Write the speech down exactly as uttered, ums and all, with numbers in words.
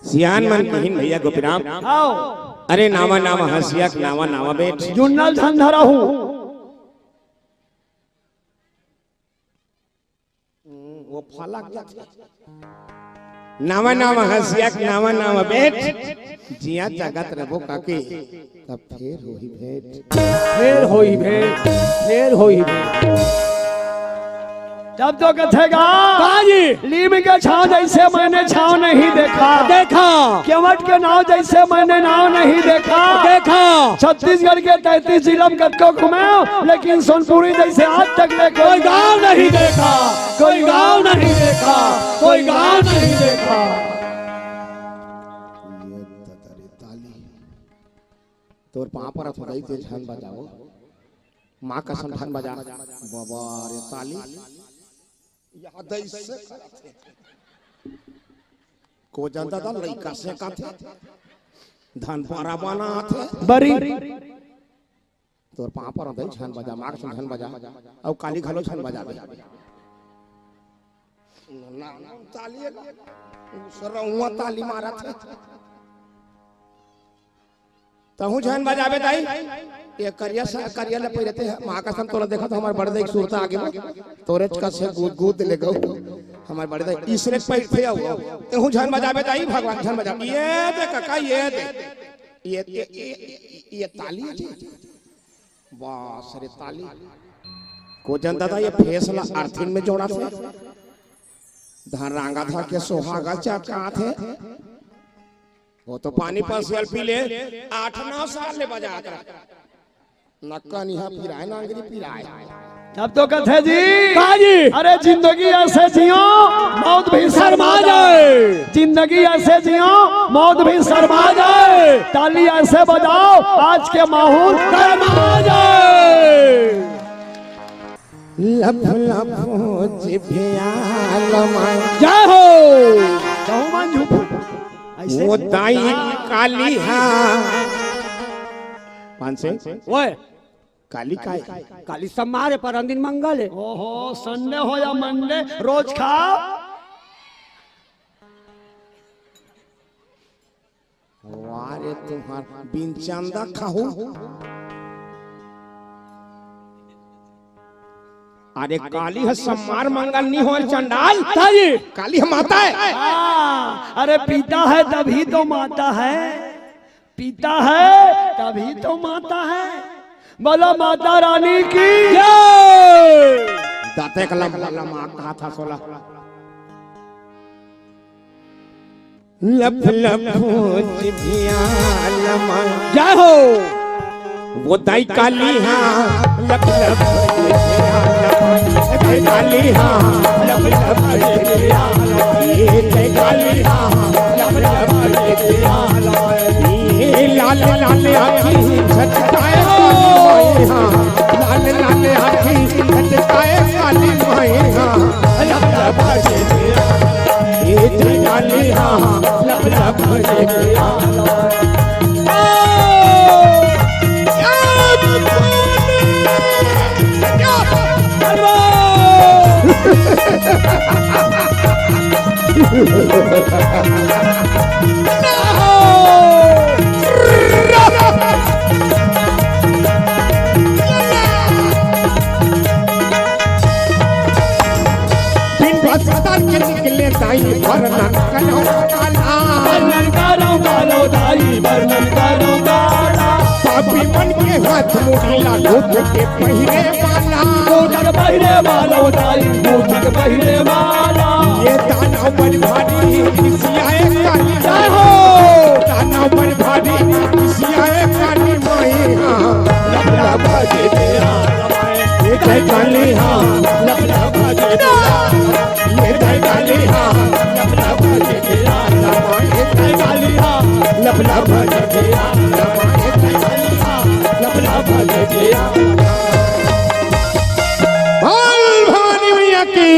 सियान मन किहिन भैया गोपीराम। आओ। अरे नावा नावा हंसिया के नावा नावा बेट। जुन्नल धन धरा हूँ। वो फलक जाथे। नावा नावा हंसिया के नावा नावा बेट। जिया जगत रबो काके। तब फेर होही भेंट। फेर होही भेंट। फेर होही भेंट। तब तो कथेगा। हाँ जी। लीम के छांव जैसे मैंने छांव नहीं देखा। देखा। केवट के नाव जैसे मैंने नाव नहीं देखा। देखा। छत्तीसगढ़ के तैंतीस जिला में कतको घूमे, लेकिन सोनपुरी जैसे आज तक ले कोई गांव नहीं देखा। कोई गांव नहीं देखा। कोई गांव नहीं देखा। ये दतरी ताली। तोर पाँव परत हो दाई, ते झन बजाओ। माँ कसम झन बजा। बाबा रे ताली। याद ऐसे करत हे। को जानता था लइका से का थे। धन पारा बना थे। बरी। तोर पाँव परत हो दाई, झन बजा, माँ कसम झन बजा। अउ काली घलो झन बजा दे। ना, ना, ताली है। दूसरा हुआ ताली मारा थे। तहूँ झन बजाबे दाई। ये करिया से, करिया ले पहिरते हैं। माँ कसम तोला देखा तो हमारे बड़े दाई के सुरता आगे में। तोरे च कस हे गूद, गूद ले गऊ। हमारे बड़े दाई इसरे पैर थे आओ। तहूँ झन बजाबे दाई, भगवान झन बजा। ये दे काका, ये दे। ये, ये, ये, ये, ये ताली जी। बास रे ताली। को जानता था ये फेस ला अर्थिन में जोड़ा थे। धन रांगा था के सोहागा चका थे। वो तो पानी पर सेल्फी ले आठ नौ साल ले बजात रहा। नक्का निहा पिराए नांगरी पिराए। तब तो कथे जी। हाँ जी। अरे जिंदगी ऐसे जियो, मौत भी शर्मा जाए। जिंदगी ऐसे जियो, मौत भी शर्मा जाए। ताली ऐसे बजाओ, आज के माहौल गरमा जाए। लफ लफ जिभिया लमा। जय हो। कहूँ मन झूठ। ऐसे वो दाई काली हा। पाँच से। ओए। काली काय? काली सोमवार हे, पर दिन मंगल हे। ओहो, संडे हो या मंडे, रोज खाओ। वाह रे, तुम्हार बिन चंदा खाहू। अरे काली ह सोमवार मंगल नी होय चंडाल। ताई। काली ह माता हे। हाँ, अरे पिता है तभी तो माता है, पिता है तभी तो माता है। बोलो माता रानी की जय। दाते कलम कलम आ कहा था सोला। लफ लफ जिभिया लमा। जय हो। वो दाई काली हाँ, लफ लफ जिभिया लमा। दाई काली हाँ, लफ लफ जिभिया लमा। ये दाई काली हाँ, लफ लफ जिभिया लमा। ये लाल लाल आँखी झटकाए काली माई हाँ, लाल लाल आँखी झटकाए काली माई हाँ। लफ लफ जिभिया। ये जय काली हाँ, लफ लफ जिभिया। बिन बस्तर के निकले दाई, वर्णन करो काला। वर्णन करो कालो दाई, वर्णन करो काला। पापी मन के हाथ मुड़ीला, दूध के पहिरे वाला। दूध के पहिरे वालो दाई, दूध के पहिरे वाला। ये दानव बड़ भारी खिसियाए काली। जय हो। दानव बड़ भारी खिसियाए काली माई हाँ। लफ लफ जिभिया लमा। ये जय काली हाँ। लफ लफ जिभिया लमा। ये जय काली हाँ। लफ लफ जिभिया लमा। ये जय काली हाँ। लफ लफ जिभिया लमा। ये जय काली हाँ। लफ लफ जिभिया लमा। बोल भवानी मैया की।